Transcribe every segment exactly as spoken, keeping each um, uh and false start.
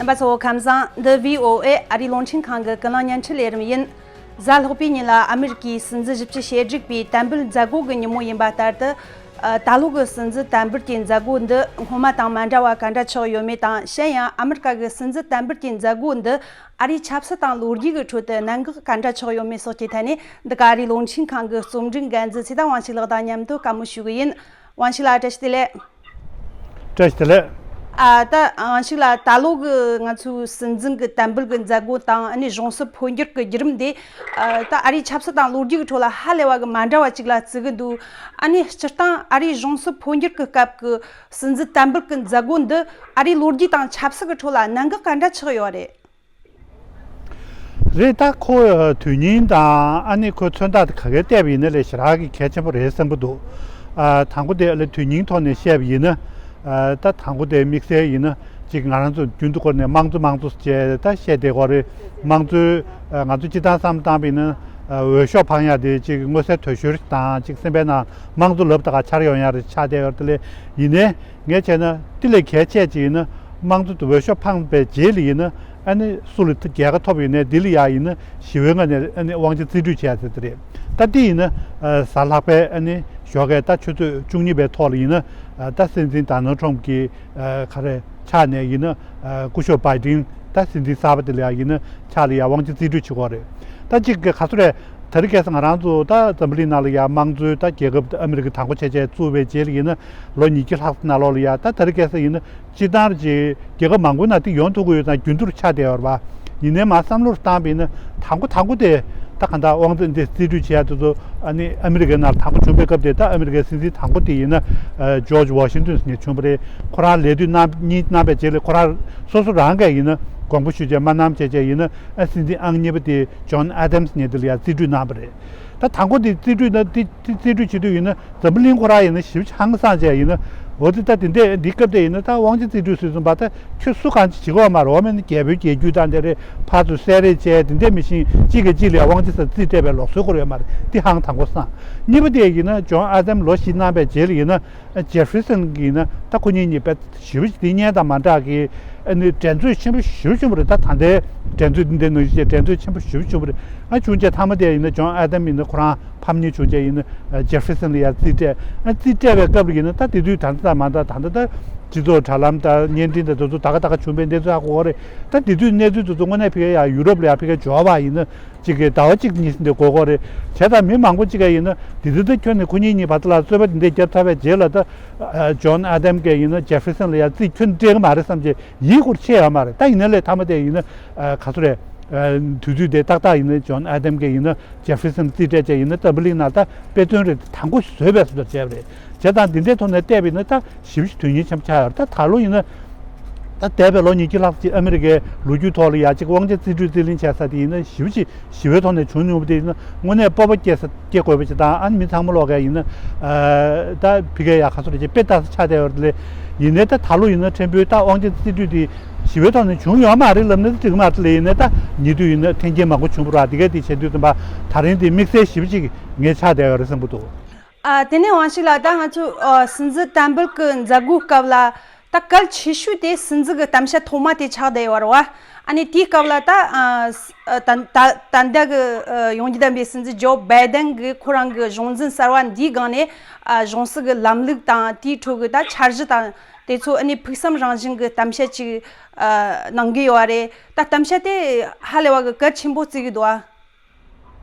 རྣམ་པ་ཚོ་ཁམས་བཟང་། འདི་བྷི་ཨོ་ཨེ་ཨ་རིའི་རླུང་འཕྲིན་ཁང་གི་ཀུན་གླེང་བརྙན་འཕྲིན་ལས་རིམ་ཡིན། གཟའ་ལྷག་པའི་ཉིན་ལ་ཨ་མི་རི་ཀའི་སྲིད་འཛིན་བཞི་བཅུ་ཞེ་དྲུག་པའི་དམ་འབུལ་མཛད་སྒོ་གི་ཉིན་མོ་ཡིན་པ་ལྟར་དུ། ཨ། ད་ལོ་གི་སྲིད་འཛིན་དམ་འབུལ་གྱི་མཛད་སྒོ་འདི་སྔོན་མ་དང་མ་འདྲ་བ་ག་འདྲ་ཆགས་ཡོད་མེད་དང་། གཞན་ཡང་ཨ་མི་རི་ཀ་གི་སྲིད་འཛིན་དམ་འབུལ་གྱི་མཛད་སྒོ་འདི་ཨ་རིའི་ཆབ་སྲིད་དང་ལོ་རྒྱུས་ཀྱི་ཁྲོད་དུ་གནད་འགག་ག་འདྲ་ཆགས་ཡོད་མེད་སོགས་ཀྱི་ཐད་ནས། འདི་ག་ཨ་རིའི་རླུང་འཕྲིན་ཁང་གི་རྩོམ་སྒྲིག་འགན་འཛིན་ཚེ་བརྟན་དབང་ཕྱུག་ལགས་དང་མཉམ་དུ་བཀའ་མོལ་ཞུ་གི་ཡིན། དབང་ཕྱུག་ལགས། བཀྲ་ཤིས་བདེ་ལེགས། བཀྲ་ཤིས་བདེ་ལེགས། ཨ། ད་དབང་ཕྱུག་ལགས། ད་ལོ་གི་ང་ཚོའི་སྲིད་འཛིན་གྱི་དམ་འབུལ་གྱི་མཛད་སྒོ་དང་། ཨ་ནི་གཞུང་སྲིད་འཕོ་འགྱུར་གྱི་བརྒྱུད་རིམ་དེ། ཨ། ད་ཨ་རིའི་ཆབ་སྲིད་དང་ལོ་རྒྱུས་ཀྱི་ཁྲོད་ལ་ཧ་ལས་པ་གི་མ་འདྲ་བ་ཅིག་ལ་བརྩི་གི་འདུག་ཨ་ནི་སྤྱིར་བཏང་ཨ་རིའི་གཞུང་སྲིད་འཕོ་འགྱུར་གྱི་སྐབས་ཀྱི་སྲིད་འཛིན་དམ་འབུལ་གྱི་མཛད་སྒོ་འདི་ཨ་རིའི་ལོ་རྒྱུས་དང་ཆབ་སྲིད་ཀྱི་ཁྲོད་ལ་གནད་འགག་ག་འདྲ་ཆགས་ཡོད་རེད། རེད། ད་ཁོ་དོན་སྙིང་དང་ཨ་ནི་ཁོའི་མཚོན་རྟགས་དེ་ག་གེ་བལྟས་པ་ཡིན་ན་ལས་ཞེ་དྲག་གི་གལ་ཆེན་པོ་རེད་བསམ་གྱི་འདུག་ཨ། དང་པོ་དེ་ལས་དོན་སྙིང་ཐོག་ནས་བཤད་པ་ཡིན་ན། ཨ། ད་དང་པོ་དེ་དམིགས་བསལ་ཡིན་ན་ཅིག་ང་རང་ཚོ་རྒྱུན་དུ་སྐོར་ནས་དམངས་གཙོ་དམངས་གཙོ་ཅེས་ད་བཤད་བསྡད་ཀྱི་ཡོད་རེད། དམངས་གཙོའི། ཨ། ང་ཚོ་སྤྱིར་བཏང་བསམ་བློ་བཏང་པ་ཡིན་ན། ཨ། འོས་ཤོག་འཕང་ཡག་དེ་ཅིག་མངོན་གསལ་དོད་ཤོས་དང་། ཅིག་སེམས་པའི་ནང་དམངས་གཙོ་ལབ་ད་ག་འཆར་ཡོང་ཡག་རེད་ཆགས་བསྡད་ཡོད་རེད། དེ་ལས་ཡིན་ནའི། ངས་བྱས་ན་དེ་ལས་གལ་ཆེ་ཅིག་ཡིན་ན། དམངས་གཙོ་དེ་འོས་ཤོག་འཕངས་པའི་རྗེས་ལ་ཡིན་ན། ཨ་ནི་སུ་ལ་རྒྱལ་ཁ་ཐོབ་ཡིན་ནའི་དེ་ལ་ཡ་ཡིན་ན་ཞི་བའི་ངང་ནས་ཨ་ནི་དབང་ཆ་རྩིས་སྤྲོད་བྱས་ཟེར་དེ་རེད། ད་དེ་ཡིན་ན། ཨ། གཟའ་ལྷག་པའི་ཨ་ནི་ཞོགས་ཀས་ད་ཆུ་ཚོད་བཅུ་གཉིས་པའི་ཐོག་ལ་ཡིན་ན། ཨ། ད་སྲིད་འཛིན་ཌོ་ནལ་ཊམ་གྱི། ཨ། ག་རེ་ཕྱག་ནས་ཡིན་ན། ཨ། སྐུ་ཞབས་བྷའི་ཌེན་ད་སྲིད་འཛིན་གསར་པ་དེ་ལ་ཡ་ཡིན་ན་ཕྱག་ལ་ཡ་དབང་ཆ་རྩིས་སྤྲོད་བྱེད་ཀྱི་ཡོད་རེད། ད་ཅིག་ག་ཚོད་རེད། དེ་རིང་ཁ་སང་ང་རང་ཚོ་ད་འཛམ་བུ་གླིང་ནང་ལ་ཡ་དམངས་གཙོའི་ད་རྒྱལ་ཁབ་ཨ་མི་རི་ཀ་དང་པོ་བྱས་བྱས་བཙུགས་པའི་རྗེས་ལ་ཡིན་ན། ལོ་ཉིས་བརྒྱ་ལྷག་ཙམ་ནང་ལོགས་ལ་ཡ། ད་དེ་རིང་ཁ་སང་ཡིན་ན་སྤྱིར་བཏང་རེད་ཅེ་རྒྱལ་ཁབ་མང་པོའི་ནང་དེ་ཡོང་ཐུབ་ཀྱི་ཡོད་ཙང་རྒྱུན་དུ་ཆགས་བསྡད་ཡོད་རེད་པ། ཡིན་ནའི་མར་བསམ་བློ་བཏང་པ་ཡིན་ན་དང་པོ་དང་པོ་དེ་ད་གང་ལྟར་དབང་ཆ་འདི་རྩིས་སྤྲོད་བྱེད་ཡ་དེ་ཚོ་ཨ་ནི་ཨ་མི་རི་ཀའི་ནང་ལ་དང་པོ་བྱུང་པའི་སྐབས་དེ། ད་ཨ་མི་རི་ཀའི་སྲིད་འཛིན་དང་པོ་དེ་ཡིན་ན། ཨ། ཇོརྗ་ཝ་ཤིང་ཏོན་ཟེར་མཁན་བྱུང་བ་རེད། ཁོ་རང་ལས་དུས་གནང་གཉིས་གནང་པའི་རྗེས་ལ་ཁོ་རང་སོ་སོ་རང་གིས་ཡིན་ན་དགོངས་པ་ཞུས་བྱས་མ་གནང་བྱས་བྱས་ཡིན་ན། ཨ། སྲིད་འཛིན་ཨང་གཉིས་པ་དེ་ཇོན་ཨ་དམ་སི་ཟེར་མཁན་དེ་ལ་ཡ་རྩིས་སྤྲོད་གནང་བ་རེད། ད་དང་པོ་དེ་རྩིས་སྤྲོད་ན་དེ་དེ་རྩིས་སྤྲོད་བྱེད་དུས་ཡིན་ན་འཛམ་བུ་གླིང་ཁོ་རང་ཡིན་ན་ཞེ་པོ་ཧང་སངས་བྱས་ཡིན་ན། འོ་དེ་ད་དེ་འདྲས་འདི་སྐབས་དེ་ཡིན་ན་ད་དབང་ཆ་རྩིས་སྤྲོད་ཟེར་སོང་བ། ད་ཁྱོད་སུ་གང་ཅི་བྱེད་ཀྱི་ཡོད་མ་རེད། འོ་མེད་ན་རྒྱལ་པོའི་རྒྱལ་རྒྱུད་དང་དེ་རེད། ཕར་ཚུར་བསད་རེས་བྱས་དེ་འདྲས་མི་ཤེས། གཅིག་གིས་གཅིག་ལ་དབང་ཆ་ས་རྩིས་སྤྲད་པའི་ལུགས་སྲོལ་ཁོ་རང་ཡོད་མ་རེད། དེ་ཧང་དང་པོ་སངས། གཉིས་པ་དེ་ཡིན་ན་ཇོན་ཨ་དམ་ལོ་བཞི་གནང་པའི་རྗེས་ལ་ཡིན་ན། ཨ། ཇེ་ཧྥི་རི་སན་གྱིས་ཡིན་ན། ད་ཁོ་གཉིས་གཉིས་དཔེ་ཞེ་པོ་ཅིག་དེ་སྔོན་དང་མ་འདྲ་གི། ཨ་ནི་འགྲན་རྩོད་ཆེན་པོ་ཞེ་པོ་བྱུང་བ་རེད། ད་ད་ལྟའི་འགྲན་རྩོད་འདི་འདྲའི་ནང་བཞིན་འགྲན་རྩོད་ཆེན་པོ་ཞེ་པོ་བྱུང་བ་རེད། ཨ། བྱུང་རྗེས་མཐའ་མ་དེ་ཡིན་ན་ཇོན་ཨ་དམ་ཡིན་ན་ཁོ་རང་ཕམ་ཉེས་བྱུང་རྗེས་ཡིན་ན། ཨ། ཇེ་ཧྥི་རི་སན་ལ་ཡ་རྩིས་སྤྲད། ཨ། རྩིས་སྤྲད་པའི་སྐབས་ལ་ཡིན་ན། ད་དེ་དུས་ད་ལྟ་དང་མ་འདྲ། ད་ལྟ་ད་སྤྱི་ཚོགས་དྲ་ལམ་དང་བརྙན་འཕྲིན་དང་དེ་ཚོ་ད་ག་ད་ག་བྱུང་བའི་གནས་ཚུལ་ཧ་གོ་གི་རེད། ད་དེ་དུས་གནས་ཚུལ་དེ་ཚོ་དངོས་གནས་ཕ་གིར་ཡ་ཡུ་རོབ་ལ་ཡ་ཕ་གིར་འབྱོར་བ་ཡིན་ན། གཅིག་གིས་ཟླ་བ་གཅིག་གཉིས་ཙམ་དེ་འགོར་གྱི་ཡོད་རེད། བྱས་ཙང་མི་མང་པོ་གཅིག་ག་ཡིན་ན་དེ་དུས་ད་ཁྱོན་ནས་ཁོ་གཉིས་གཉིས་བར་དུ་ལ་རྩོད་པ་དེ་འདྲས་བརྒྱབ་ཚར་བའི་རྗེས་ལ། ད་ཨ། ཇོན་ཨ་དམ་གྱིས་ཡིན་ན་ཇེ་ཧྥི་རི་སན་ལ་ཡ་རྩིས་ཁྱོན་སྤྲད་ཀྱི་མ་རེད་བསམ་བྱས་ཡིད་སྐྱོ་ཆེ་ཡོད་མ་རེད། ད་ཡིན་ན་ལས་མཐའ་མ་དེ་ཡིན་ན། ཨ། ག་ཚོད་རེད། ཨ། དུས་ཚོད་དེ་ཏག་ཏག་ཡིན་ན་ཇོན་ཨ་དམ་གྱིས་ཡིན་ན་ཇེ་ཧྥི་རི་སན་རྩིས་སྤྲད་བྱས་ཡིན་ན་འཛམ་བུ་གླིང་ནང་ད་དཔེ་མཚོན་རེད། དང་པོ་བཟོས་པའི་བཟོ་འདྲ་བྱས་པ་རེད། བྱས་ཙང་འདི་འདྲའི་ཐོག་ནས་བལྟས་པ་ཡིན་ན་ད་ཞེ་པོ་ཅིག་དོན་སྙིང་ཆེན་པོ་ཆགས་ཡོད་རེད། ད་ད་ལོ་ཡིན་ན། ད་འདས་པའི་ལོ་ཉིས་བརྒྱ་ལྷག་ཅིག་ཨ་མི་རི་ཀའི་ལོ་རྒྱུས་ཐོག་ལ་ཡ་ཅིག་དབང་ཆ་རྩིས་སྤྲོད་རྩིས་ལེན་བྱས་ས་དེ་ཡིན་ན་ཞེ་པོ་ཅིག་ཞི་བའི་ཐོག་ནས་བྱུང་མྱོང་བ་དེ་ཡིན་ན། དངོས་གནས་སྤོབས་པ་སྐྱེ་ས་སྐྱེ་དགོས་པ་ཅིག་དང་། ཨ་ནི་མི་ཚང་མ་ལོག་ག་ཡིན་ན། ཨ། ད་ཕ་གིར་ཡ་ག་ཚོད་རེད་ཅེས་དཔེ་ལྟ་ས་ཆགས་བསྡད་ཡོད་རེད། ཡིན་ནའི་ད་ད་ལོ་ཡིན་ན་ཕྲན་བུ་ད་དབང་ཆ་རྩིས་སྤྲོད་དེ་ཞི་བའི་ཐོག་ནས་བྱུང་ཡོད་མ་རེད་ལབ་ན་འགྲིག་གི་མ་རེད། ཡིན་ནའི་ད་ཉེ་དུས་ཡིན་ན་འཐེན་འཁྱེར་མང་པོ་བྱུང་བ་རེད། དེ་ག་དེ་བྱེད་དུས་ཙམ་པ་ད་རིང་དེ་དམིགས་བསལ་ཞེ་པོ་ཅིག་ངས་ཆགས་བསྡད་ཡོད་རེད་བསམ་གྱི་འདུག། ཨ། དེ་ནས་དབང་ཕྱུག་ལགས། ད་ང་ཚོ། ཨ། སྲིད་འཛིན་དམ་འབུལ་གྱི་མཛད་སྒོའི་སྐབས་ལ་ད་གལ་ཆེ་ཤོས་དེ་སྲིད་འཛིན་གྱི་གཏམ་བཤད་ཐོག་མ་དེ་ཆགས་བསྡད་ཡོད་རེད་བ། ཨ་ནི་དེའི་སྐབས་ལ་ད། ཨ། ད་ད་ད་ལྟ་གི། ཨ། ཡོང་རྒྱུ་བསྡད་པའི་སྲིད་འཛིན་ཇོ་བྷའི་ཌེན་གྱིས་ཁོ་རང་གི་གཞུང་འཛིན་གསར་བ་འདིའི་སྒང་ནས། ཨ། གཞུང་སྲིད་ཀྱི་ལམ་ལུགས་དང་དེའི་ཁྲོད་ཀྱི་ད་འཆར་གཞི་དང་དེ་ཚོ། ཨ་ནི་ཕུགས་བསམ་རང་བཞིན་གྱི་གཏམ་བཤད་ཅིག་ཨ། གནང་གི་ཡོད་རེད། ད་གཏམ་བཤད་དེ་ཧ་ལས་པ་གི་གལ་ཆེན་པོ་བརྩི་གི་འདུག་ཨ།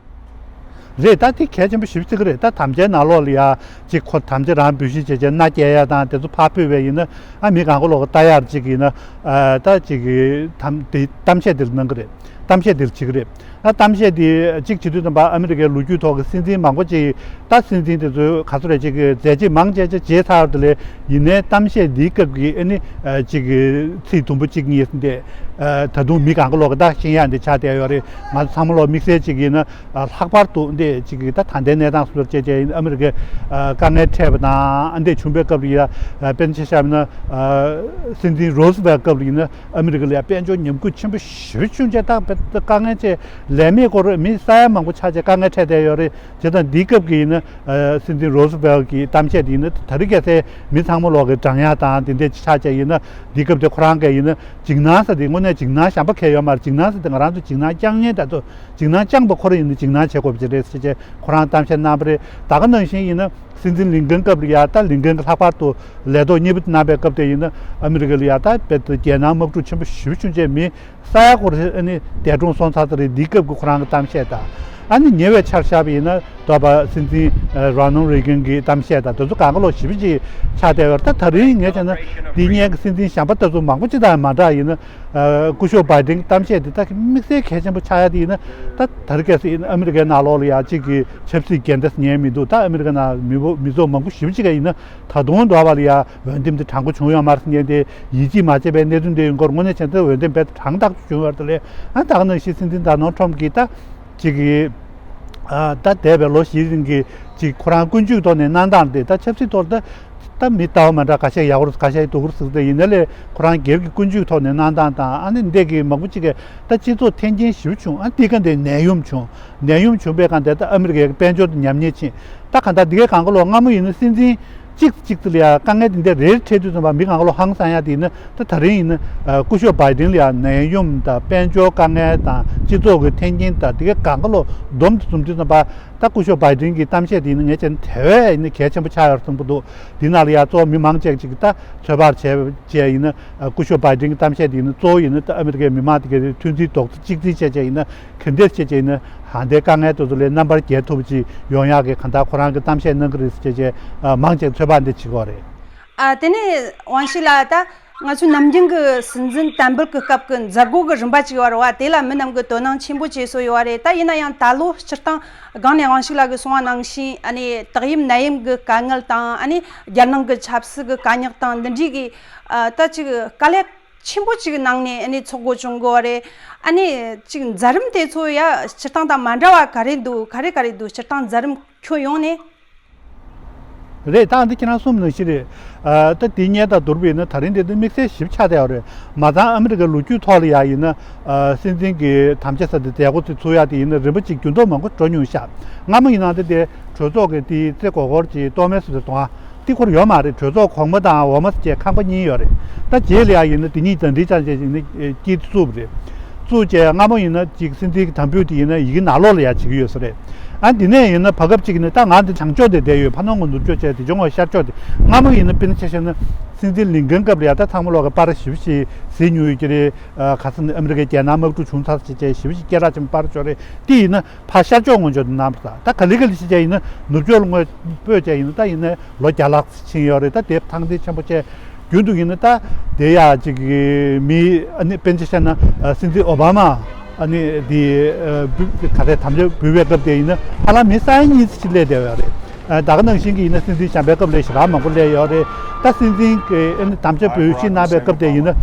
རེད། ད་དེ་གལ་ཆེན་པོ་ཞེ་པོ་བརྩི་གི་རེད། ད་དམ་བཅའི་ནང་ལོགས་ལ་ཡ་ཅིག་ཁོ་དམ་བཅའ་རང་འབུལ་ཞིང་བྱས་བྱས་མནའ་སྐྱེལ་ཡ་དང་དེ་ཚོ་ཕར་ཕུད་པ་ཡིན་ན། ཨ། མི་གང་ག་ལོག་གི་ལྟ་ཡ་ཅིག་ཡིན་ན། ཨ། ད་ཅིག་གི་དམ་དེ་གཏམ་བཤད་དེ་ལ་གནང་གི་རེད། གཏམ་བཤད་དེ་ལ་བྱེད་ཀྱི་རེད། ཨ། གཏམ་བཤད་དེ་ཅིག་བྱེད་དུས་ཙམ་པ་ཨ་མི་རི་ཀའི་ལོ་རྒྱུས་ཐོག་གི་སྲིད་འཛིན་མང་པོ་ཅིག་ད་སྲིད་འཛིན་དེ་ཚོའི་ག་ཚོད་རེད་ཅིག་གི་མཛད་རྗེས་མང་ཆེ་ཆ་བརྗེད་ཚར་དེ་ལས། ཡིན་ནའི་གཏམ་བཤད་འདིའི་སྐབས་ཀྱི། ཨ་ནི། ཨ། ཅིག་གི་ཚིག་དུམ་བུ་གཅིག་གཉིས་འདི། ཨ། ད་དུང་མི་གང་ག་ལོག་གི་ད་ཤེས་ཡ་འདི་ཆགས་བསྡད་ཡོད་རེད། ང་ཚོ་ཚང་མ་ལོག་དམིགས་བསལ་ཅིག་ཡིན་ན། ཨ། ལྷག་པར་དུ་འདི་ཅིག་གི་ད་ད་ལྟའི་གནས་སྟངས་སུ་བྱས་བྱས་ཨ་མི་རི་ཀའི། ཨ། དཀའ་ངལ་འཕྲད་པ་དང་། ཨ། འདི་བྱུང་བའི་སྐབས་ལ་ཡ། ཨ། དཔེར་ན་ཆ་བཞག་ན། ཨ། སྲིད་འཛིན་རོ་སི་ཝེལ་སྐབས་ལ་ཡིན་ན་ཨ་མི་རི་ཀ་ལ་ཡ་དཔལ་འབྱོར་ཉམས་རྒུད་ཆེན་པོ་ཞེ་པོ་བྱུང་བྱས། ད་དཔེ་ དཀའ་ངལ་ཆེ། ལས་མེད་སྐོར་མི་ས་ཡ་མང་པོ་ཆགས་བྱས་དཀའ་ངལ་འཕྲད་བསྡད་ཡོད་རེད། བྱས་ཙང་འདིའི་སྐབས་ཀྱི་ཡིན་ན་སྲིད་འཛིན་རོ་སི་ཝེལ་གྱི་གཏམ་བཤད་དེ་ཡིན་ན་ད་རེས་གལ་སྲིད་མི་ཚང་མ་ལོག་གི་འགྲང་ཡག་དང་དེ་འདྲས་ཆགས་བྱས་ཡིན་ན་འདིའི་སྐབས་དེ་ཁོ་རང་གིས་ཡིན་ན་འཇིགས་སྣང་ཟེར་དེ་དངོས་གནས་འཇིགས་སྣང་གཞན་པ་གང་ཡོད་མ་རེད། འཇིགས་སྣང་ཟེར་དེ་ང་རང་ཚོ་འཇིགས་སྣང་བཅང་མཁན་དེ་ཚོ་འཇིགས་སྣང་བཅངས་པ་ཁོ་རང་ཡིན་ན་འཇིགས་སྣང་བྱེད་དགོས་པ་ཅིག་རེད་ཟེར་བྱས་ཁོ་རང་གཏམ་བཤད་གནང་བ་རེད། ད་ག་ནང་བཞིན་ཡིན་ན་སྲིད་འཛིན་ལིན་ཀོན་སྐབས་ལ་ཡ་ད་ལིན་ཀོན་གྱི་ལྷག་པར་དུ་ལས་ཐོག་གཉིས་པ་གནང་པའི་སྐབས་དེ་ཡིན་ན་ཨ་མི་རི་ཀ་ལ་ཡ་ད་རྦད་དེ་རྒྱལ་ནང་དམག་འཁྲུག་ཆེན་པོ་ཞེ་པོ་བྱུང་བྱས་མི་ས་ཡ་སྐོར་ཨ་ནི་འདས་གྲོངས་སོང་ཚར་ཚར་རེད། འདིའི་སྐབས་ཀྱི་ཁོ་རང་གི་གཏམ་བཤད་དང་ཨ་ནི་ཉེ་བའི་ཆར་བཞག་པ་ཡིན་ན་ད་ལྟ་སྲིད་འཛིན་རོ་ནལ་རེ་གན་གྱི་གཏམ་བཤད་དང་དེ་ཚོ་གང་ག་ལོག་ཞེ་པོ་ཅིག་ཆགས་བསྡད་པ་རེད། ད་ད་རིང་ངས་བྱས་ན་འདི་སྔོན་གྱི་སྲིད་འཛིན་གཞན་པ་ལྟ་བུ་མང་པོ་ཅིག་དང་མ་འདྲ་ཡིན་ན། ཨ་སྐུ་ཞབས་བྷའི་ཌེན་གྱི་གཏམ་བཤད་འདི་ད་དམིགས་བསལ་གལ་ཆེན་པོ་ཆགས་ཡ་དེ་ཡིན་ན་ད་ད་རེས་གལ་སྲིད་ཨ་མི་རི་ཀའི་ནང་ལོགས་ལ་ཡ་གཅིག་གི་ཆབ་སྲིད་འགལ་ཟླ་ཉན་མི་འདུག་ད་ཨ་མི་རི་ཀ་ནང་མི་བོ་མི་ཚོགས་མང་པོ་ཞེ་པོ་ཅིག་ག་ཡིན་ན་ད་དུང་འདྲ་བ་ལ་ཡ་འོས་འདེམས་དེ་དྲང་པོ་བྱུང་ཡོད་མ་རེད་ཟེར་མཁན་དེ་ཡིད་ཆེས་མ་བྱས་པའི་གནད་དོན་དེ་ཡིན་སྐོར་དངོས་གནས་བྱས་ན་འོས་འདེམས་རྦད་དེ་དྲང་ཐག་ཆོད་བྱུང་ཡོད་རེད་དེ་ལས་ཨ་ད་ག་ནང་བཞིན་སྲིད་འཛིན་ཌོ་ནལ་ཊམ་གྱིས་ད་གཅིག་གི་ཨ་ད་འདས་པའི་ལོ་བཞིའི་རིང་གི་གཅིག་ཁོ་རང་ཀུན་སྤྱོད་ཐོག་ནས་གནང་སྟངས་དེ་ད་ཆབ་སྲིད་ཐོག་ད་ད་མི་ལྟ་བ་མ་འདྲ་ཁ་ཤས་ཡག་པོ་རེད་ཁ་ཤས་སྡུག་རུ་ཟུག་དེ་ཡིན་ན་ལས་ཁོ་རང་སྒེར་གྱི་ཀུན་སྤྱོད་ཐོག་ནས་གནང་སྟངས་དང་ཨ་ནི་འདས་ཀྱི་མང་པོ་གཅིག་གིས་ད་སྤྱི་ཚོགས་འཐེན་འཁྱེར་ཞེ་པོ་བྱུང་ཨ་འདི་ག་འདི་ནད་ཡམས་བྱུང་། ནད་ཡམས་བྱུང་པའི་སྒང་དེ་ད་ཨ་མི་རི་ཀའི་དཔལ་འབྱོར་དེ་ཉམས་ཉེས་ཕྱིན། ད་གང་ལྟར་འདི་གའི་གང་ག་ལོག་སྔ་མོ་ཡིན་ན་སྲིད་འཛིན་གཅིག་གཅིག་ཙི་ལ་ཡ་དཀའ་ངལ་དེ་འདྲ་རེ་རེ་འཕྲད་དུས་ཙམ་པ་མི་གང་ག་ལོག་ཧང་སང་ཡ་དེ་ཡིན་ན་ད་ད་རིང་ཡིན་ན་སྐུ་ཞབས་བྷའི་ཌེན་ལ་ཡ་ནད་ཡམས་དང་དཔལ་འབྱོར་དཀའ་ངལ་དང་སྤྱི་ཚོགས་ཀྱི་འཐེན་འཁྱེར་དང་འདི་གའི་གང་ག་ལོག་བསྡོམས་ཏེ་འཛོམས་དུས་ཙམ་པ་ད་སྐུ་ཞབས་བྷའི་ཌེན་གྱི་གཏམ་བཤད་དེ་ཡིན་ན་ངས་བྱས་ན་དེ་བས་ཡིན་ན་གལ་ཆེན་པོ་ཆགས་ཡོད་བསམ་གྱི་འདུག་འདི་ནང་ལ་ཡ་གཙོ་བོ་མི་མང་ཆེ་ཅིག་གིས་ད་ཚོད་དཔག་བྱས་བྱས་ཡིན་ན་སྐུ་ཞབས་བྷའི་ཌེན་གྱི་གཏམ་བཤད་དེ་ཡིན་ན་གཙོ་བོ་ཡིན་ན་ད་ཨ་མི་རི་ཀའི་མི་མང་དེ་གའི་མཐུན་སྒྲིལ་རྡོག་རྩ་གཅིག་སྒྲིལ་བྱས་བྱས་ཡིན་ན། ག་འདྲས་བྱས་བྱས་ཡིན་ན་ཧང་དེ་དཀའ་ངལ་དེ་ཚོ་ལས་རྣམ་པར་རྒྱལ་ཐུབ་ཅིག་ཡོང་ཡག་གི་གང་ལྟར་ཁོ་རང་གི་གཏམ་བཤད་གནང་གི་རེད་ཟེར་བྱས་བྱས་མང་ཆེ་ཚོད་དཔག་འདི་བྱེད་ཀྱི་ཡོད་རེད། ཨ་དེ་ནས་དབང་ཤེས་ལགས་ད་ང་ཚོའི་ནམ་རྒྱུན་གྱི་སྲིད་འཛིན་དམ་འབུལ་གྱི་སྐབས་ཀྱི་མཛད་སྒོ་གི་རིམ་པ་ཅིག་ཡོད་རེད་བ། དེ་ལ་མི་རྣམས་ཀྱིས་དོ་སྣང་ཆེན་པོ་བྱེད་སྲོལ་ཡོད་རེད། ད་ཡིན་ན་ཡང་ད་ལོ་སྤྱིར་བཏང་སྒང་ནས་དབང་ཤེས་ལགས་ཀྱིས་གསུངས་པ་ནང་བཞིན་ཨ་ནི་དག་ཡམས་ནད་ཡམས་ཀྱི་དཀའ་ངལ་དང་ཨ་ནི་རྒྱལ་ནང་གི་ཆབ་སྲིད་ཀྱི་དཀའ་རྙོག་དང་འདི་འདྲའི་གི་ཨ་ད་ཅིག་དཀའ་ལས་ཆེན་པོ་ཅིག་ནང་ནས་ཨ་ནི་ཚོགས་སྒོ་བྱུང་དགོས་པ་རེད། ཨ་ནི་ཅིག་མཛད་རིམ་དེ་ཚོ་ཡ་སྤྱིར་བཏང་དང་མ་འདྲ་བ་ག་རེ་འདུག་ག་རེ་ག་རེ་འདུག་སྤྱིར་བཏང་མཛད་རིམ་ཁྱོན་ཡོངས་ནས། རེད། ད་འདི་ཁྱེད་རང་གསུངས་ནང་བཞིན་རེད། ཨ་ད་དེ་སྔོན་དང་བསྡུར་བ་ཡིན་ན་ད་རིང་འདི་འདི་དམིགས་བསལ་ཞིབ་ཆགས་བསྡད་ཡོད་རེད། མ་ཚང་ཨ་མི་རི་ཀའི་ལོ་རྒྱུས་ཐོག་ལ་ཡ་ཡིན་ན་ཨ་སྲིད་འཛིན་གྱི་དམ་བཅའ་ཟེར་དེ་མཛད་སྒོ་དེ་ཚུགས་ཡ་དེ་ཡིན་ན་རིམ་པ་གཅིག་འགྱུར་ལྡོག་མང་པོ་འགྲོ་མྱོང་ཤག་སྔ་མོ་ཡིན་ན་འདི་དེ་གྲོས་ཚོགས་ཀྱི་དེའི་རྩེ་སྒོར་སྒོར་གྱི་གཏོར་མའི་སུ་དེ་གཏོང་བ། དེ་ཁོར་ཡོད་མ་རེད། གྲོས་ཚོགས་གོང་མ་དང་འོག་མ་ཟེར་བྱས་ཁང་པ་གཉིས་ཡོད་རེད། ད་རྗེས་ལ་ཡ་ཡིན་ན་དེ་གཉིས་དང་འདི་ཅང་བྱས་ཡིན་ན་དཀྱིལ་བཙུགས་པ་རེད། བཙུགས་བྱས་སྔ་མོ་ཡིན་ན་ཅིག་སྲིད་འཛིན་གྱི་དམ་འབུལ་དེ་ཡིན་ན་ཡི་གེ་ནང་ལོགས་ལ་ཡ་བྱེད་ཀྱི་ཡོད་ས་རེད། ཨ་འདི་ནས་ཡིན་ན་བར་སྐབས་ཅིག་ཡིན་ན་ད་ང་འདི་བྱང་ཕྱོགས་དེ་བསྡད་ཡོད། ཕ་ནོར་ངོ་ནུབ་ཕྱོགས་བྱས་དེ་ཕྱོགས་ངོ་ཤར་ཕྱོགས་དེ་སྔ་མོ་ཡིན་ན་དཔེར་ན་ཆ་བཞག་ན་སྲིད་འཛིན་ལིན་ཀོན་སྐབས་ལ་ཡ་ད་ཚང་མ་ལོག་གི་པར་ཞིབ་ཞིབ་གཟིགས་མྱོང་ཡོད་ཀྱི་རེད། ཁ་སང་ཨ་མི་རི་ཀའི་རྒྱལ་ནང་དམག་འཁྲུག་བྱུང་ཚར་ཟེར་བྱས་ཞིབ་ཞིབ་སྐད་གྲགས་ཆེན་པོ་པར་ཅོ་རེད། དེ་ཡིན་ན། ཕར་ཤར་ཕྱོགས་ངོས་ཕྱོགས་དུ་གནང་བ་དང་ད་ག་ལེ་ག་ལེ་ཞིག་བྱས་ཡིན་ན་ནུབ་ཕྱོགས་ལ་ངོས་སྤོས་བྱས་ཡིན་ན་ད་ཡིན་ན་ལོ་བརྒྱ་ལྷག་ཕྱིན་ཡོད་རེད། ད་དེབ་ཐང་འདི་ཆེན་པོ་བྱས་རྒྱུན་དུ་ཡིན་ན་ད་དེ་ཡ་ཅིག་མི་ཨ་ནི་དཔེར་ན་ཆ་བཞག་ན་སྲིད་འཛིན་ཨོ་བྷ་མ་ཨ་ནི་དེ་ག་རེ་དམ་བཅའ་འབུལ་བའི་སྐབས་དེ་ཡིན་ན་ཧ་ལམ་མི་ས་ཡ་གཉིས་ཙམ་ཅིག་སླེབས་བསྡད་ཡོད་རེད། ད་ག་ནང་བཞིན་གྱི་ཡིན་ན་སྲིད་འཛིན་གཞན་པའི་སྐབས་ལ་ཞེ་དྲག་མང་པོ་སླེབས་ཡོད་རེད། ད་སྲིད་འཛིན་གྱི་ཨ་ནི་དམ་བཅའ་འབུལ་ཞིག་གནང་བའི་སྐབས་དེ་ཡིན་ན་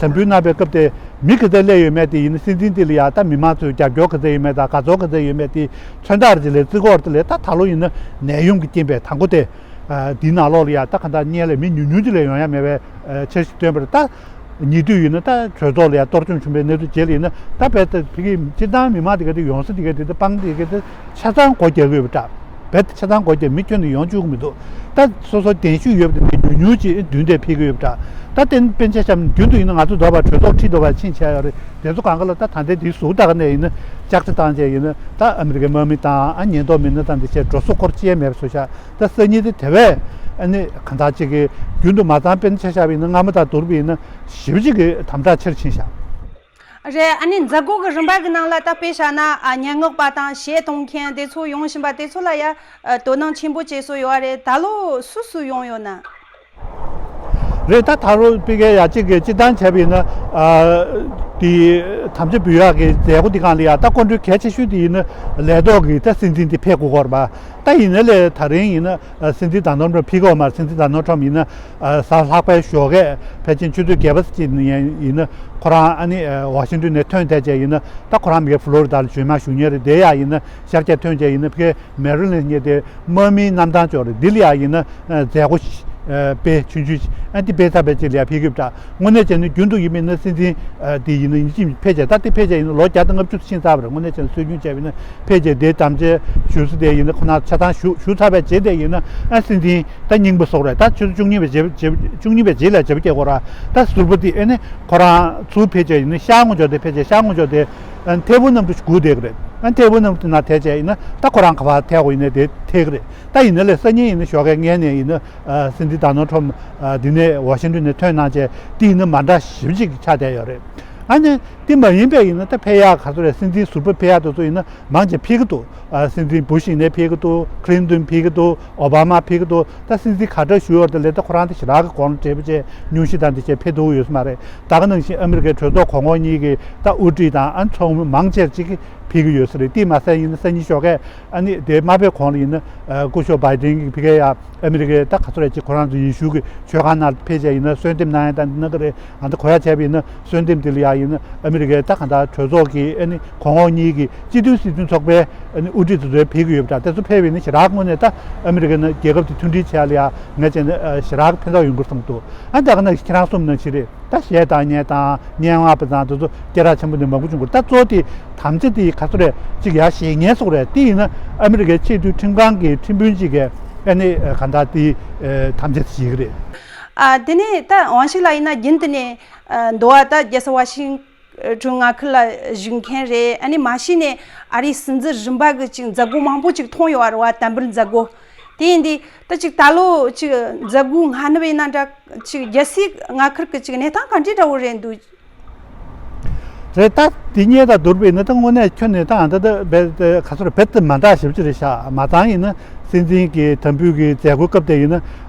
དམ་འབུལ་གནང་བའི་སྐབས་དེ། མི་ག་ཚད་སླེབས་ཡོད་མེད་དེ་ཡིན་ན་སྲིད་འཛིན་དེ་ལ་ཡ་ད་མི་མང་ཚོས་རྒྱབ་སྐྱོར་ག་ཚད་ཡོད་མེད་དང་དགའ་ཚོར་ག་ཚད་ཡོད་མེད་དེ་མཚོན་རྟགས་ཅིག་ལ་བརྩི་དགོས་རེད། དེ་ལས་ད་ད་ལོ་ཡིན་ན་ནད་ཡམས་ཀྱི་རྐྱེན་པས་དང་པོ་དེ་འདིའི་ནང་ལོགས་ལ་ཡ་ད་ག་འདྲ་སྔོན་ལ་མི་ཉུང་ཉུང་ཅིག་ལས་ཡོང་ཡ་མེད་པའི་འཆར་གཞི་བཏོན་པ་རེད། ད་ཉེ་དུས་ཡིན་ན་ད་གྲོས་ཚོགས་ལ་ཡ་གཏོར་བཅོམ་བྱུང་བའི་གནས་ཚུལ་རྗེས་ལ་ཡིན་ན་ད་རྦད་དེ་ཕ་གི་སྤྱིར་བཏང་མི་མང་དེ་ག་དེ་ཡོང་ས་དེ་ག་དེ་ད་སྤང་དེ་ག་དེ་ཆ་ཚང་སྒོ་རྒྱག་གི་ཡོད་པ་འདྲ། རྦད་དེ་ཆ་ཚང་སྒོ་རྒྱག་མི་ཁྱོན་ནས་ཡོང་བཅུག་གི་མི་འདུག་ད་སོ་སོ་གདན་ཞུས་ཡོད་པ་དེ་ཉུང་ཉུང་ཅིག་མདུན་དེ་ཕེབས་ཀྱི་ཡོད་པ་འདྲ། ད་དེ་དཔེར་ན་ཆ་བཞག་ན་རྒྱུན་དུ་ཡིན་ན་ང་ཚོ་འདོད་པ་གྲོས་ཚོགས་ཁྲི་འདོད་པ་ཕྱིན་བྱས་ཡོད་རེད། དེ་ཚོ་གང་ག་ལ་ད་ད་ལྟའི་དེའི་ཟུར་ལྟ་ག་ནས་ཡིན་ན་ལྕགས་རྩི་བཏང་བྱས་ཡིན་ན་ད་ཨ་མི་རི་ཀའི་དམག་མི་དང་ཨ་ཉེན་རྟོག་མི་སྣ་དང་དེ་བྱས་འགྲོ་སོང་སྐོར་ཅི་ཡང་མེད་པ་བཟོ་བཞག་ད་སང་ཉིན་དེ་དེ་བས་ཨ་ནི་གང་ལྟར་ཅིག་གི་རྒྱུན་དུ་མ་ཚང་དཔེར་ན་ཆ་བཞག་པ་ཡིན་ན་སྔ་མོ་དང་བསྡུར་བ་ཡིན་ན་ཞེ་པོ་ཅིག་གི་དམ་དྲག་ཆེར་ཕྱིན་བཞག་རེད། ཨ་ནི་མཛད་སྒོ་གི་རིམ་པ་གི་ནང་ལ་ད་དཔེ་བཞག་ན་ཨ་སྙན་ངག་པ་དང་གཞས་གཏོང་མཁན་དེ་ཚོ་ཡོང་བཞིན་པ་དེ་ཚོ་ལ་ཡ་ཨ་དོ་སྣང་ཆེན་པོ་བྱེད་སྲོལ་ཡོད་རེད། ད་ལོ་སུ་སུ་ཡོང་ཡོད་ན། རེད། ད་ད་རུང་དཔེ་གལ་ཡ་གཅིག་གི་སྤྱིར་བཏང་བྱས་པ་ཡིན་ན་ཨ་དེ་དམ་བཅའ་འབུལ་ཡག་གི་མཛད་སྒོ་འདི་སྒང་ལ་ཡ་ད་སྐུ་མགྲོན་གལ་ཆེ་ཤོས་དེ་ཡིན་ན་ལས་ཐོག་གི་ད་སྲིད་འཛིན་དེ་ཕེབས་དགོས་ཀྱི་ཡོད་རེད་པ། ད་ཡིན་ན་ལས་ད་རིང་ཡིན་ན་ཨ་སྲིད་འཛིན་ཌོ་ནལ་ཊམ་ཕེབས་ཀྱི་ཡོད་མ་རེད། སྲིད་འཛིན་ཌོ་ནལ་ཊམ་ཡིན་ན་ཨ་གཟའ་ལྷག་པའི་ཞོགས་ཀས་ཕལ་ཆེར་ཆུ་ཚོད་བརྒྱད་པ་ཙམ་ཅིག་ཡིན་ན་ཁོ་རང་ཨ་ནི་ཨ་ཝ་ཤིང་ཏོན་ནས་ཐོན་བསྡད་བྱས་ཡིན་ན་ད་ཁོ་རང་མི་ཕ་ལོ་རི་ཌ་ལ་བྱོན་མ་བཞུགས་མཁན་རེད། དེ་ཡང་ཡིན་ན་ཤར་རྒྱག་ཐོན་བྱས་ཡིན་ན་ཕ་གིའི་མེ་རི་ལེན་ཉེ་དེ་དམག་མིའི་གནམ་ཐང་ཅིག་རེད། འདི་ལ་ཡང་ཡིན་ན་ཨ་མཛད་སྒོ་ དཔེ་ཆུང་ཆུང་ཞིག་ཨ་འདི་དཔེ་ཚབ་པའི་ཅིག་ལ་ཕེབས་ཀྱི་ཡོད་པ་འདྲ། དངོས་གནས་བྱས་ན་རྒྱུན་དུ་ཡིན་མིན་ན་སྲིད་འཛིན་དེ་ཡིན་ན་ཡིན་གཅིག་ཕལ་ཆེར་ད་དེ་ཕལ་ཆེར་ཡིན་ན་ལོ་བརྒྱ་དང་ལྔ་བཅུ་ཕྱིན་ཚར་བ་རེད། དངོས་གནས་བྱས་ན་སྲོལ་རྒྱུན་བྱས་པ་ཡིན་ན་ཕལ་ཆེར་དེ་དམ་བཅའ་ཞུ་ས་དེ་ཡིན་ན་ཁོ་ན་ཆ་ཚང་ཞུ་ཞུ་ཚར་བའི་རྗེས་དེ་ཡིན་ན་ཨ་སྲིད་འཛིན་ད་རྙིང་པ་སོགས་རེད། ད་ཆུ་ཚོད་བཅུ་གཉིས་པའི་རྗེས་རྗེས་བཅུ་གཉིས་པའི་རྗེས་ལ་བྱེད་པ་སྐྱེ་དགོས་ར། ད་ཟུར་པ་དེ་ཨ་ནི་ཁོ་རང་ཚུར་ཕལ་ཆེར་ཡིན་ན་ཤར་ངོས་ཕྱོགས་དེ་ཕལ་ཆེར་ཤར་ངོས་ཕྱོགས་དེ་ཨ་ཐལ་བུ་གནམ་གྲུ་སྒུག་བསྡད་ཀྱི་རེད། ཨ་ཐལ་བུ་གནམ་གྲུ་ནང་ཐལ་ཆེར་ཡིན་ན་ད་ཁོ་རང་ག་པར་ཐལ་དགོས་ཡིན་ནའི་དེ་ཐལ་གྱི་རེད། ད་ཡིན་ན་ལས་སང་ཉིན་ཡིན་ན་ཞོགས་ཀས་སྔས་ནས་ཡིན་ན་ཨ་སྲིད་འཛིན་ཌོ་ནལ་ཊམ་ཨ་འདི་ནས་ཝ་ཤིང་ཊོན་ནས་ཐོན་གནང་བྱས་དེ་ཡིན་ན་མ་འདྲ་ཞིབ་ཅིག་ཆགས་བསྡད་ཡོད་རེད། ཨ་ནི་དེ་མ་ཡིན་པའི་ཡིན་ན་ད་ཕེབས་ཡག་ག་ཚོད་རེད། སྲིད་འཛིན་ཟུར་པ་ཕེབས་ཡག་དེ་ཚོ་ཡིན་ན་མང་ཆེ་ཕེབས་ཀྱི་འདུག་ཨ་སྲིད་འཛིན་བུ་ཤི་ནས་ཕེབས་ཀྱི་འདུག་ཁི་ལིན་ཏོན་ཕེབས་ཀྱི་འདུག་ཨོ་བྷ་མ་ཕེབས་ཀྱི་འདུག་ད་སྲིད་འཛིན་ག་འདྲ་ཞུ་ཡོད་དེ་ལས་ད་ཁོ་རང་དེ་ཞེ་དྲག་གི་གོང་ལ་བྲེལ་བ་བྱས་སྙུང་གཞི་དང་དེ་བྱས་ཕེབས་ཐུབ་ཀྱི་ཡོད་ས་མ་རེད། ད་ག་ནང་བཞིན་ཨ་མི་རི་ཀའི་གྲོས་ཚོགས་གོང་འོག་གཉིས་ཀྱི་ད་དབུ་ཁྲིད་དང་ཨ་ཚོགས་མི་མང་ཆེར་གཅིག་གིས་ཕེབས་ཀྱི་ཡོད་ས་རེད། དེས་མ་ཟད་ཡིན་ན་སང་ཉིན་ཞོགས་ཀས་ཨ་ནི་དེ་མ་ཕེབས་གོང་ལ་ཡིན་ན་ཨ་སྐུ་ཞབས་བྷའི་ཌེན་གྱིས་ཕ་གིར་ཡ་ཨ་མི་རི་ཀའི་ད་ག་ཚོད་རེད་ཅིག་ཁོ་རང་ཚོ་ཡེ་ཤུ་གི་མཆོད་ཁང་ནང་ཕེབས་བྱས་ཡིན་ན་གསོལ་འདེབས་གནང་ཡ་དང་འདི་གནང་གི་རེད། ཨ་ད་གོ་ཡ་བྱས་པ་ཡིན་ན་གསོལ་འདེབས་འདི་ལ་ཡ་ཡིན་ན་ཨ་མི་རི་ཀའི་ད་ག་ད་གྲོས་ཚོགས་ཀྱི་ཨ་ནི་གོང་འོག་གཉིས་ཀྱི་སྤྱི་འཐུས་སྲིད་དོན་ཚོགས་པའི་ཨ་ནི་དབུ་ཁྲིད་དེ་ཚོ་ཕེབས་ཀྱི་ཡོད་པ་འདྲ། དེ་ཚོ་ཕེབས་པ་ཡིན་ན་ཞེ་དྲག་དངོས་གནས་ད་ཨ་མི་རི་ཀ་ནང་རྒྱལ་ཁབ་དེ་མཐུན་སྒྲིལ་བྱས་ལ་ཡ་ངས་བྱས་ན་ཨ་ཞེ་དྲག་ཕན་ཐོགས་ཡོང་གི་བསམ་འདུག་ཨ་ད་ག་ནང་བཞིན་ཁྱེད་རང་གསུངས་ནང་བཞིན་རེད། ད་གཞས་བཏང་མཁན་དང་སྙན་ངག་པ་དང་དེ་ཚོ་སྐད་གྲགས་ཆེན་པོ་འདི་མང་པོ་བྱུང་དགོས། ད་གཙོ་བོ་དེ་དམ་བཅའ་དེ་ག་ཚོད་རེད་ཅིག་ཡར་བཞེངས་མཁན་སོགས་རེད། དེ་ཡིན་ན་ཨ་མི་རི་ཀའི་ཆེས་མཐོའི་ཁྲིམས་ཁང་གི་ཁྲིམས་དཔོན་ཅིག་གིས་ཨ་ནི་ག་འདྲ་དེ་དམ་བཅའ་དེ་བཞེས་ཀྱི་རེད། ཨ་དེ་ནས་ད་ཝང་ཞིག་ལ་ཡིན་ན་རྒྱུན་དུ་ནས་ཨ་འདུག་བ། ད་རྒྱལ་ས་ཝ་ཤིང་ཊོན་མངའ་ཁུལ་ལ་བཞུགས་མཁན་རེད། ཨ་ནི་མ་གཞི་ནས་ཨ་རིའི་སྲིད་འཛིན་རིམ་པ་གི་ཅིག་མཛད་སྒོ་མང་པོ་ཅིག་མཐོང་ཡོད་བ་རེད་བ། དམ་འབུལ་མཛད་སྒོ་དེ་ཡིན་དུས་ད་ཅིག་ད་ལོ་ཅིག་མཛད་སྒོའི་སྔ་ནུབ་ཡིན་ན་འདྲ་ཅིག་རྒྱལ་སའི་མངའ་ཁུལ་གྱི་ཅིག་གནས་སྟངས་ག་འདྲའི་འདྲ་བོ་རེད་འདུག་རེད། ད་དེ་གཉིས་དང་བསྡུར་བ་ཡིན་ན་ད་དངོས་གནས་ཁྱོན་ནས་ད་ཨ་ད་ད་རྦད་དེ་ག་ཚོད་རྦད་དེ་མ་འདྲ་ཞེ་པོ་ཅིག་རེད་ཤག་མ་ཚང་ཡིན་ན་སྲིད་འཛིན་གྱི་དམ་འབུལ་གྱི་མཛད་སྒོའི་སྐབས་དེ་ཡིན་ན་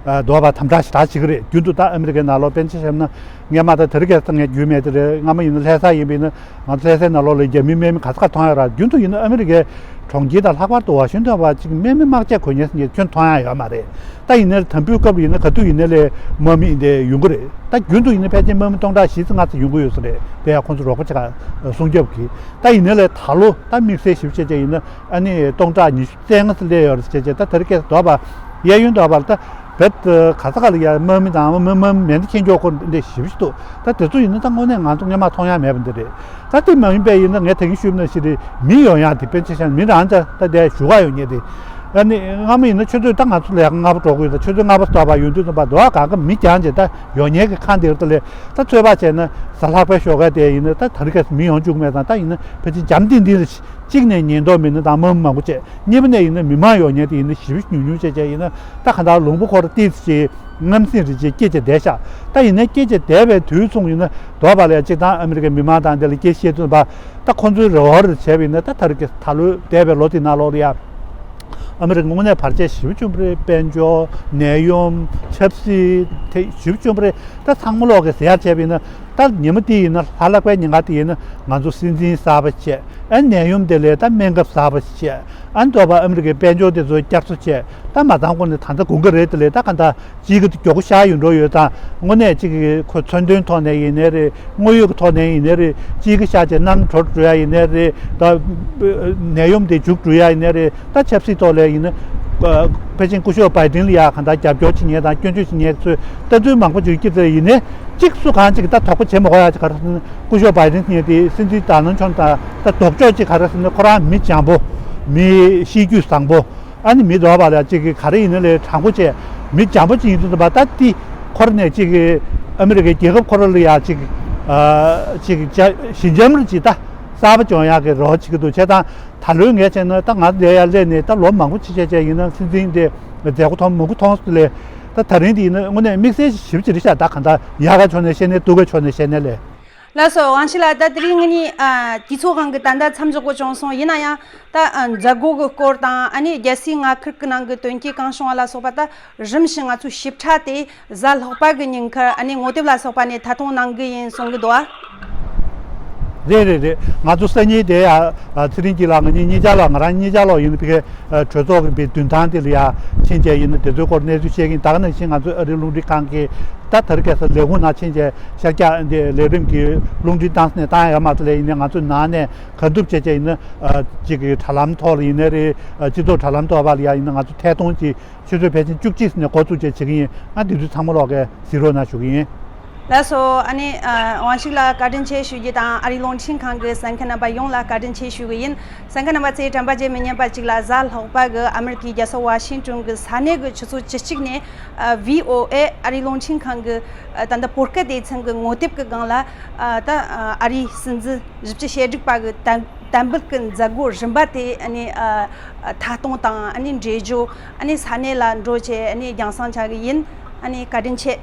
འདུག་བ་དམ་དྲག་ཞེ་དྲག་བྱེད་ཀྱི་རེད། རྒྱུན་དུ་ད་ཨ་མི་རི་ཀའི་ནང་ལོགས་དཔེར་ན་ཆ་བཞག་ན་སྔས་མ་ད་དེ་རིང་ཁ་སང་ངས་རྒྱུས་མེད་དེ་རེད། སྔ་མ་ཡིན་ན་ལྷ་ས་ཡིན་པ་ཡིན་ན་ང་ཚོ་ལྷ་སའི་ནང་ལོགས་ལ་རྒྱ་མི་དམག་མི་ག་ཚོད་ག་མཐོང་ཡོད་ར། རྒྱུན་དུ་ཡིན་ན་ཨ་མི་རི་ཀའི་གྲོང་ཁྱེར་དང་ལྷག་པར་དུ་ཝ་ཤིང་ཊོན་བ་ཅིག་དམག་མི་དམག་ཆས་གོན་མཁན་ཟེར་མཁན་ཁྱོན་མཐོང་ཡ་ཡོད་མ་རེད། ད་ཡིན་ནའི་དམ་འབུལ་སྐབས་ལ་ཡིན་ན་ག་དུས་ཡིན་ནའི་ལས་དམག་མི་ཡིན་དེ་ཡོང་གི་རེད། ད་རྒྱུན་དུ་ཡིན་ན་ཕལ་ཆེར་དམག་མི་སྟོང་ཕྲག་བཞི་ཙམ་ལྔ་ཙམ་ཡོང་གི་ཡོད་ས་རེད། དེ་ཡང་ཁོང་ཚོ་རོགས་པ་བྱེད་ག་སྲུང་སྐྱོབ་ཀྱི། ད་ཡིན་ནའི་ལས་ད་ལོ་ད་དམིགས་བསལ་ཞིབ་བྱས་བྱས་ཡིན་ན་ཨ་ནི་སྟོང་ཕྲག་ཉི་ཤུ་རྩ་ལྔ་ཙམ་སླེབས་ཡོད་རེད་བྱས་བྱས། ད་དེ་རིང་ཁ་སང་འདུག་བ་གཡས་གཡོན་འདུག་བ་ལ་ད་རྦད་ག་ས་ག་ལ་ཡ་དམག་མི་དང་དམག་མི་མེ་མདའ་འཁྱེར་མཁན་ཁོ་འདི་འདྲ་ཞེ་པོ་ཅིག་འདུག་ད་དེ་ཚོ་ཡིན་ན་ད་དངོས་གནས་ང་ཚོ་སྔོན་མ་མཐོང་ཡ་མེད་པ་འདི་རེད། ད་དེ་མ་ཡིན་པའི་ཡིན་ན་ངས་ད་གིན་ཞུས་པ་ནང་བཞིན་རེད། མི་ཡོང་ཡག་དེ་དཔེར་ན་ཆ་བཞག་ན་མི་རང་ཅག་ད་དེ་བཞུགས་ག་ཡོང་མཁན་དེ། ཨ་ནི་སྔ་མོ་ཡིན་ན་ཆུ་ཚོད་ད་ང་ཚོ་ལས་ཀ་སྔ་པོ་འགྲོ་གི་ཡོད། ད་ཆུ་ཚོད་ལྔ་པ་ལྟ་བ་ཡོང་དུས་ཙམ་པ་འདུག་བ་གང་ག་མི་རྐྱང་བྱས་ད་ཡོང་མཁན་གྱི་ཁང་དེ་རེད། ད་ལས་ད་ཚོད་དཔག་བྱས་ན་གཟའ་ལྷག་པའི་ཞོགས་ཀ་དེ་ཡིན་ན་ད་དེ་རིང་ཁ་སང་མི་ཡོང་བཅུག་མེད་ཙང་། ད་ཡིན་ན་ཕལ་ཆེར་འཇམ་ཏིང་ཏིང་རེད། གཅིག་ནས་ཉེན་རྟོག་མི་སྣ་དང་དམག་མི་མང་པོ་བྱས། གཉིས་པ་ནས་ཡིན་ན་མི་མང་ཡོང་མཁན་དེ་ཡིན་ན་ཞེ་པོ་ཉུང་ཉུང་བྱས་བྱས་ཡིན་ན་ད་གང་ལྟར་ལུང་པ་ཁོ་ར་ཏོག་ཙམ་ཅིག་རྔམ་སེམས་རེ་ཅིག་སྐྱེས་བྱས་བསྡད་ཤག་ད་ཡིན་ན་སྐྱེས་བྱས་བསྡད་པའི་དུས་མཚུངས་ཡིན་ན་འདུག་བ་ལ་ཡ་གཅིག་དང་ཨ་མི་རི་ཀའི་མི་མང་དང་དེ་ལ་སྐད་བཤད་དུས་ཙམ་པ་ད་ཁོང་ཚོའི་རེ་བ་རེ་བྱས་པ་ཡིན་ན་ད་ད་རེས་ཀྱི་ད་ལོའི་འདས་པའི་ལོ་དེའི་ནང་ལོགས་ལ་ཡ་ཨ་མི་རི་ཀ་དངོས་གནས་བར་ཆད་ཞེ་པོ་བྱུང་བ་རེད། དཔལ་འབྱོར། ནད་ཡམས། ཆབ་སྲིད་དེ་ཞེ་པོ་བྱུང་བ་རེད། ད་ཚང་མ་ལོག་གི་ཟེར་ཡག་བྱས་པ་ཡིན་ན། ད་ཉིན་མོ་དེ་ཡིན་ན་ལྷ་ལྷག་པའི་ཉིན་ག་དེ་ཡིན་ན་ང་ཚོ་སྲིད་འཛིན་གསར་པ་བྱས། ཨ་ནད་ཡམས་དེ་ལས་ད་སྨན་ཁབ་གསར་པ་བྱས། ཨ་འདོད་པ་ཨ་མི་རི་ཀའི་དཔལ་འབྱོར་དེ་ཚོ་བསྐྱར་གསོ་བྱས། ད་མ་ཚང་ཁོ་ནས་ད་ལྟ་དགུན་ཁ་རེད། དེ་ལས་ད་ག་འདྲ་དཔྱིད་ཀ་མགྱོགས་པོ་ཤར་ཡོང་འགྲོ་ཡོད་ཙང་། དངོས་གནས་གཅིག་གི་ཁོ་མཚོན་དོན་ཐོག་ནས་ཡིན་ནའི་རེད། དངོས་ཡོད་ཀྱི་ཐོག་ནས་ཡིན་ནའི་རེད། དཔྱིད་ཀ་ཤར་བྱས་གནམ་དྲོ་འགྲོ་ཡ་ཡིན་ནའི་རེད། ད་ནད་ཡམས་དེ་མཇུག་འགྲོ་ཡ་ཡིན་ནའི་རེད། ད་ཆབ་སྲིད་ཐོག་ལ་ཡིན་ན། ཨ་ཕལ་ཆེར་སྐུ་ཞབས་བྷའི་ཌེན་ལ་ཡ་གང་ལྟར་རྒྱབ་སྐྱོར་བྱེད་མཁན་དང་སྐྱོན་བརྗོད་བྱེད་མཁན་ཚོས་ལྟ་ཚུལ་མང་པོ་བརྗོད་ཀྱི་རེད། ཡིན་ནའི་གཅིག་སུ་གང་གཅིག་ད་དོགས་པ་བྱེད་མི་དགོས་ཡ་ཅིག་ག་རེ་ཟེར་ན། སྐུ་ཞབས་བྷའི་ཌེན་ཟེར་མཁན་དེ་སྲིད་འཛིན་ཌོ་ནལ་ཊམ་དང་ད་ལྡོག་ཕྱོགས་གཅིག་ག་རེ་ཟེར་ན། ཁོ་རང་མི་འཇམ་པོ། མི་གཤིས་རྒྱུད་བཟང་པོ། ཨ་ནི་མི་འདུག་བ་ལ་གཅིག་གི་ག་རེ་ཡིན་ན་ལས་དྲང་པོ་བྱས། མི་འཇམ་པོ་གཅིག་ཡིན་དུས་ཙམ་པ་ད་དེ་ཁོ་ར་ནས་གཅིག་གི་ཨ་མི་རི་ཀའི་རྒྱལ་ཁབ་ཁོ་ར་ལ་ཡ་གཅིག་ཨ་གཅིག་ཞི་འཇམ་རེ་གཅིག་ད་གསར་པ་སྦྱོང་ཡག་གི་རེ་བ་བྱེད་ཀྱི་འདུག་བྱས་ཙང་། ད་ལོའི་ངས་བྱས་ན་ད་ང་འདིར་ཡར་སླེབས་ནས་ད་ལོ་མང་པོ་ཕྱིན་བྱས་བྱས་ཡིན་ན་སྲིད་འཛིན་དེ་མཛད་སྒོ་མཐོང་མང་པོ་མཐོང་སོང་ལས། ད་ད་རིང་འདི་ཡིན་ན་དངོས་གནས་དམིགས་བསལ་ཞེ་པོ་ཅིག་རེད་ཤག་ད་གང་ལྟར་ཡག་ག་ཕྱོགས་ནས་བཤད་ནའི་སྡུག་ག་ཕྱོགས་ནས་བཤད་ནའི་ལས། ལགས་སོ། ཝང་ཞི་ལགས། ད་དེ་རིང་ངེད་གཉིས་ཨ་དུས་ཚོད་དབང་གིས་ད་ལྟ་མཚམས་འཇོག་དགོས་བྱུང་སོང་། ཡིན་ན་ཡང་ད་ཨ་མཛད་སྒོ་གི་སྐོར་དང་ཨ་ནི་རྒྱལ་སའི་མངའ་ཁུལ་གྱི་ནང་གི་དོན་རྐྱེན་གང་བྱུང་བ་ལ་སོགས་པ་ད་རིམ་བཞིན་ང་ཚོས་ཞིབ་ཕྲ་དེ་གཟའ་ལྷག་པ་གི་ཉིན་ཁར་ཨ་ནི་ངོ་དེབ་ལ་སོགས་པ་ནས་ཐད་གཏོང་གནང་གི་ཡིན་གསུང་གི་འདུག་ཨ། རེད་རེད་རེད། ང་ཚོ་སང་ཉིན་དེ་ཡ་ཚེ་རིང་སྐྱིད་ལགས་ང་གཉིས་གཉིས་ཆ་ལ་ང་རང་གཉིས་ཆ་ལ་ཡིན་ན་ཕ་གིའི་གྲོས་ཚོགས་ཀྱི་བདུན་ཐང་དེ་ལ་ཡ་ཕྱིན་བྱས་ཡིན་ན་དེ་ཚོའི་སྐོར་གནས་ཚུལ་བཤད་ཀྱིན། ད་ག་ནང་བཞིན་ང་ཚོའི་ཨ་རིའི་རླུང་འཕྲིན་ཁང་གི་ད་དེ་རིང་ཁ་སང་ལས་ཁུངས་ནང་ཕྱིན་བྱས་ཤར་རྒྱག་འདི་ལས་རིམ་གྱི་རླུང་འཕྲིན་བཏང་ནས་བཏང་ཡ་མ་ཚད་ལས་ཡིན་ན་ང་ཚོ་ནང་ནས་ག་འདུག་བྱས་བྱས་ཡིན་ན་གཅིག་གི་དྲ་ལམ་ཐོག་ལ་ཡིན་ན་རེད། སྤྱི་ཚོགས་དྲ་ལམ་ཐོག་པ་ལ་ཡ་ཡིན་ན་ང་ཚོ་ཐད་གཏོང་གི་ཆུ་ཚོད་ཕལ་ཆེར་བཅུ་གཅིག་ནས་འགོ་བཙུགས་བྱས་བྱེད་ཀྱི་ཡིན། ང་འདི་དུས་ཚང་མ་ལོག་གི་གཟིགས་རོགས་གནང་ཞུ་གི་ཡིན། ལགས་སོ། ཨ་ནི་ཨ་དབང་ཕྱུག་ལགས་བཀའ་དྲིན་ཆེ་ཞུ་རྒྱུ་དང་ཨ་རིའི་རླུང་འཕྲིན་ཁང་གི་གསན་མཁན་རྣམ་པ་ཡོངས་ལ་བཀའ་དྲིན་ཆེ་ཞུ་གི་ཡིན། གསན་མཁན་རྣམ་པ་ཚོས་དྲན་པ་བརྗེད་མི་ཉན་པ་གཅིག་ལ་གཟའ་ལྷག་པ་གི་ཨ་མི་རི་ཀའི་རྒྱལ་ས་ཝ་ཤིང་ཏོན་གི་ས་གནས་གི་ཆུ་ཚོད་བཅུ་གཅིག་ནས་ཨ་བྷི་ཨོ་ཨེ་ཨ་རིའི་རླུང་འཕྲིན་ཁང་གི་ཨ་ད་ལྟ་བོད་སྐད་སྡེ་ཚན་གི་ངོ་དེབ་གི་སྒང་ལ་ཨ་ད་ཨ་རིའི་སྲིད་འཛིན་བཞི་བཅུ་ཞེ་དྲུག་པ་གི་དམ་དམ་འབུལ་གྱི་མཛད་སྒོ་རིམ་པ་དེ་ཨ་ནི་ཨ་མཐའ་གཏོང་དང་ཨ་ནི་འགྲེལ་བརྗོད་ཨ་ནི་ས་གནས་ལ་འགྲོ་བྱས་ཨ་ནི་རྒྱང་སྲིང་བྱ་གི་ཡིན། ཨ་ནི་བཀའ་དྲིན་ཆེ།